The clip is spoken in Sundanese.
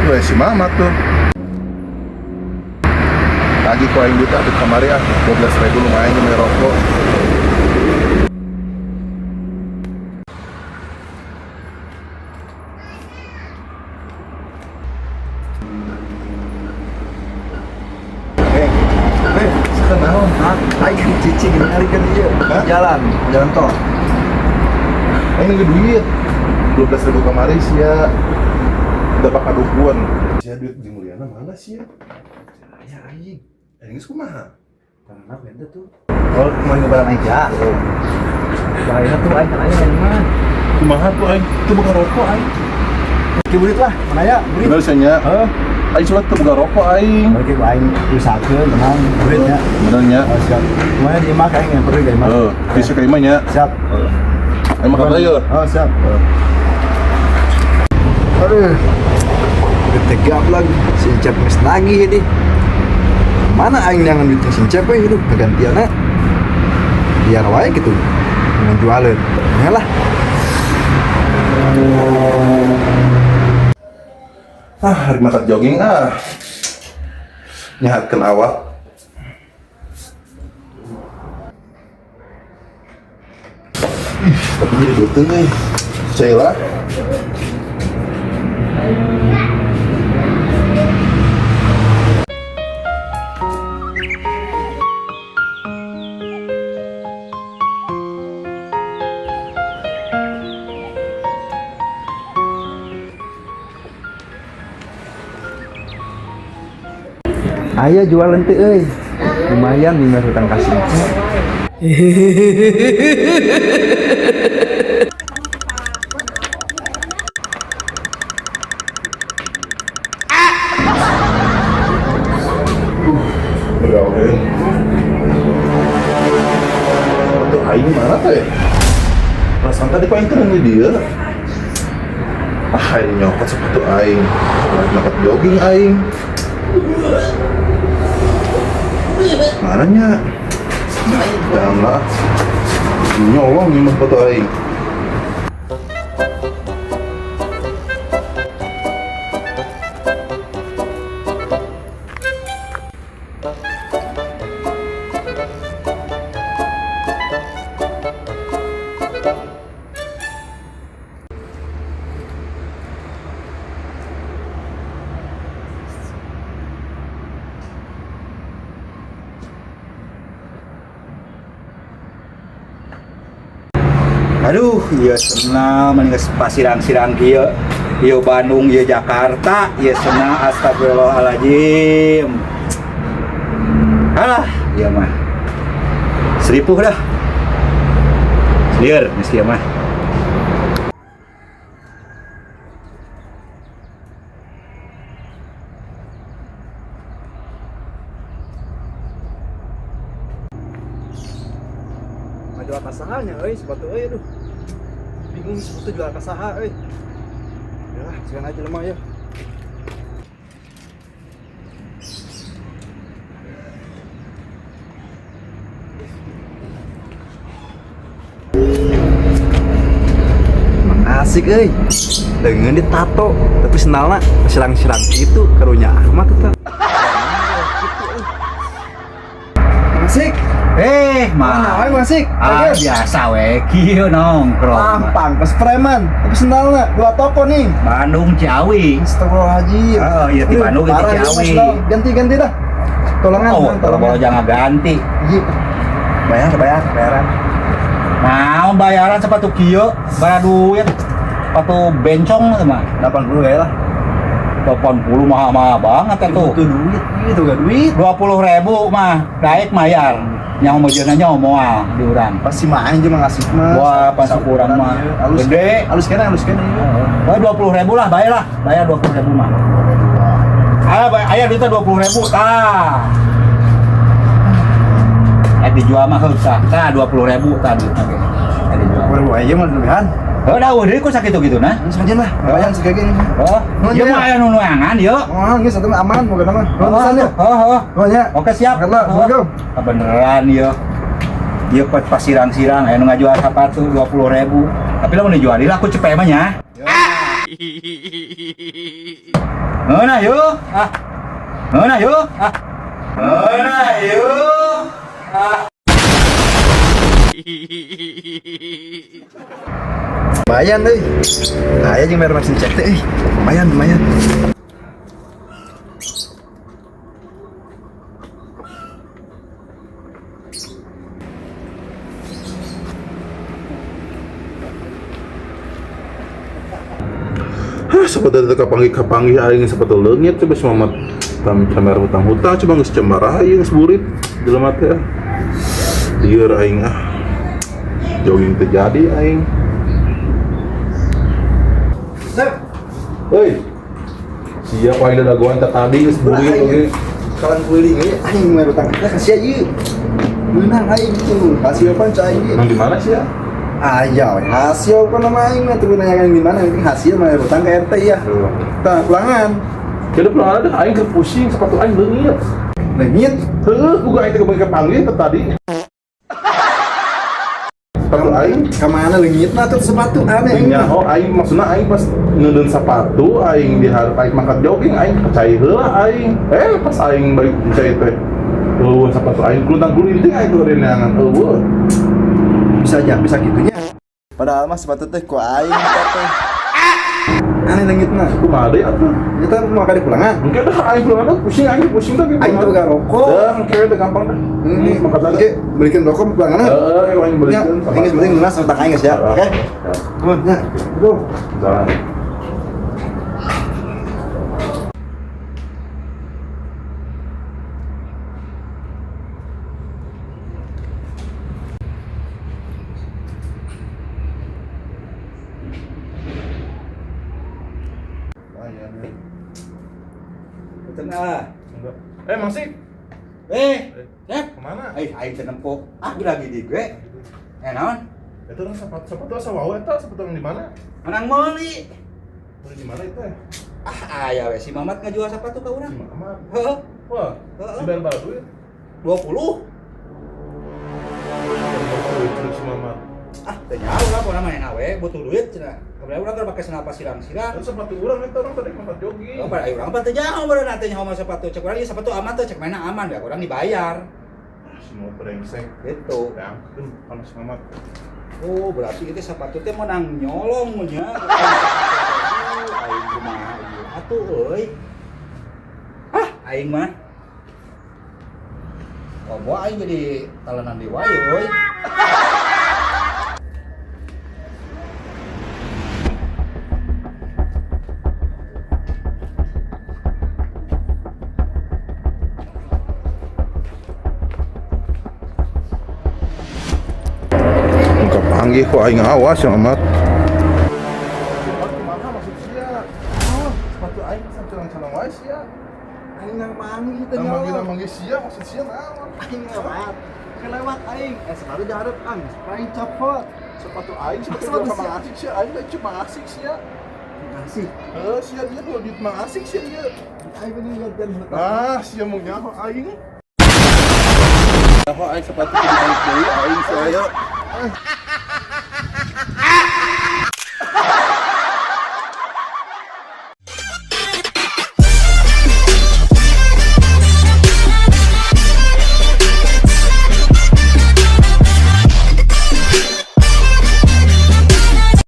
Wah, si Mamat tuh. Lagi ku aing duit ah, duit kamari ah, 12 ribu lumayan beli rokok. Eh, Eh, sekarang hah? Aing cicing nyari kan ieu. Hah? Jalan, jalan tol. Aing nunggu duit 12 ribu kamari sia dapat kadukuan. Sia duit di Mulyana mana sih ya? Aya aing. Aing geus kumaha? Tanah benda tuh. Oh, kemarin ngebaran aing ya. Bahaya tuh aing kan aing aing mah. Kumaha tuh aing teu boga rokok aing. Ki burit lah, mana ya? Burit. Bener sia nya. Heeh. Aing sholat teu boga rokok aing. Oke, aing usahakeun tenang buritnya. Bener nya. Oh, siap. Lumayan di imah aing yang perlu di imah. Heeh, bisa ka imah nya. Siap. Aing makan aja. Oh, siap. Aduh. Gede lagi. Si Encep geus nagih ini. Mana aing neangan duitnya si Encep euy, aduh, kegantianna. Biar wae gitu. Dengan jualan. Ya lah. Ah, hari makan jogging ah. Nyehatkeun awak. Ih, tapi jadi beuteung euy. Sheila. Aya jualan teh euy. Lumayan nih hutang kasih. Begawe. Sepatu aing mana teh? Perasaan tadi kok aing teh di dia. Ah, aing nyokot sepatu aing. Nyokot jogging aing. Mana nya? Jangan lah. Nyolong nih mah sepatu aing. Aduh, iya senang mending pasirang-sirang kieu. Ieu Bandung, ieu Jakarta, ieu senang astagfirullahaladzim. Alah, ieu mah. Seripuh dah. Lieur geus ieu mah. Jual ka saha nya euy sepatu euy, aduh. Bingung sepatu jual ka saha euy. Ya lah, sekarang aja lemah ya. Emang asik euy. Dengan ditato, tapi sendalna sirang-sirang gitu karunya amat eta. Asik. Eh, Mana mah. wae asik. Ah, biasa we kieu nongkrong. Tampang pas preman, tapi sendalna dua toko nih. Bandung Ciawi. Astagfirullahaladzim. Oh, iya, di Bandung, di Parah, Ciawi. iya, Mas. Ganti-ganti dah. Tolongan, Oh, Bang, tolongan. kalau jangan ganti. Iya. Bayar, bayar, bayaran. Nah, bayaran sepatu kieu, bayar duit. Sepatu bencong mah. 80 ya lah. 80 mahal-mahal banget itu. Itu duit, itu gak duit. 20 ribu mah, daek mayar. Yang mau nya moal di urang. Pasti main aja mah ngasih mah. Wah, pas ukuran mah. Halus, Gede. Halus kena, halus kena. Iya. Wah, 20 ribu lah, bayar lah. Bayar 20 ribu mah. Aya, aya duitnya 20 ribu, tah. Eh dijual mah heuh tah. Tah 20 ribu tah duitna ge. Eh dijual. Ribu aja mah lebihan. Heuh dah eueuh deui ku sakitu gitu nah. Langsung aja lah, lumayan sekali gini. Oh, Nuhun, ieu ya. mah aya nu nuangan ieu. Oh, ini satu aman, bukan aman. Oh, Nuhun ya. oh, oh. Nuhun ya. Oke siap. Angkat lah, Assalamualaikum. Ah, beneran ieu. Ieu pot pasirang-sirang aya nu ngajual sepatu 20 ribu. Tapi lamun dijual deui lah aku cepet mah nya. Ngeunah yeuh. Ah. Ngeunah yeuh. Ah. Ngeunah yeuh. Ah. Lumayan euy. Aya jeung bayar mesin cek teh euy. Lumayan, lumayan. Hah, sepatu itu kapanggih-kapanggih aing sepatu leungit coba si Mamat tam camar hutang-hutang coba geus cemar aing geus burit jelema teh ah. Lieur aing ah. Jogging teu jadi aing. Sep. Heuy. Siap aing dadagoan teh tadi geus burit oge. Kawan keliling euy aing mah utang kita ka sia ieu. Meunang aing tuh. Hasil pan cai ieu. Nang di mana sih ya? Aya we hasil pan nama aing mah tuh nanyakan di mana yang penting hasil mah utang ke RT ya. Tah pulangan. Jadi pulang ada aing keur pusing sepatu aing leungit. Leungit. Heuh, buka aing teh kapanggih teh tadi. Sepatu aing Ka mana leungitna tuh sepatu aneh aing mah. Nyaho aing maksudna aing pas ngedeun sepatu aing di hareup aing mangkat jogging aing percaya heula aing. Pas aing balik percaya teh. Eueuh sepatu aing guluntang-gulinting aing keur neangan eueuh. Bisa aja bisa gitunya. Padahal mah sepatu teh ku aing teh. Aneh leungitna. Kumaha deui atuh? Kita mau kali pulangan. Engke dah aing pulang dah pusing aing pusing dah. Aing tuh gak rokok. Dah engke dah gampang dah. Mangkat dah. Oke, belikan rokok pulangan. Heeh, aing Ya, belikan. ini penting lunas utang aing geus ya. Oke. Nuhun, ya. Go. Jalan. Punten ah. Masih Sep. kemana? Eh, aing teh nempo. Ah, lagi di gue. Eh, naon? Itu orang sepatu sepatu asa wau eta sepatu yang di mana? Menang meuli. Beli di mana itu ya? Ah, aya we si Mamat ngajual sepatu ka urang. Si Mamat. Heeh. Wah, Heeh. si bayar berapa duit? 20. Terus si Mamat. Ah, teu nyaho urang pokona mah we butuh duit cenah. Kemudian urang keur make senapa silang-silang. Itu sepatu urang eta urang tadi mangkat jogging. Oh, pada urang apa teu nyaho baru nanti nyaho mah sepatu. Cek urang ieu sepatu aman teh cek mana aman ya urang dibayar. Ah, si Mamat brengsek. Gitu. Ya ampun, sama si Mamat. Oh, berarti itu sepatu teh menang nyolong nya. Aing kumaha ieu? Atuh euy. Ah, aing mah. Komo aing jadi talenan di wae euy. Kapanggih kok aing awas ya Mamat. Kumaha maksud sia? Oh, sepatu aing sancang-sancang wae sia. Aing nang manggih teh Nang manggih nyawa. nang manggih sia maksud sia naon? Aing lewat. Kelewat aing. Sepatu dihareup ang, aing copot. Sepatu aing sepatu Sepatu sama sia. asik sia, aing teh cuma asik sia. Kasih. Heuh, sia dia tuh duit mah asik sia ieu. Aing bener gantian hutang. Ah, sia mau nyaho aing. Nyaho aing sepatu kudu balik deui aing sia.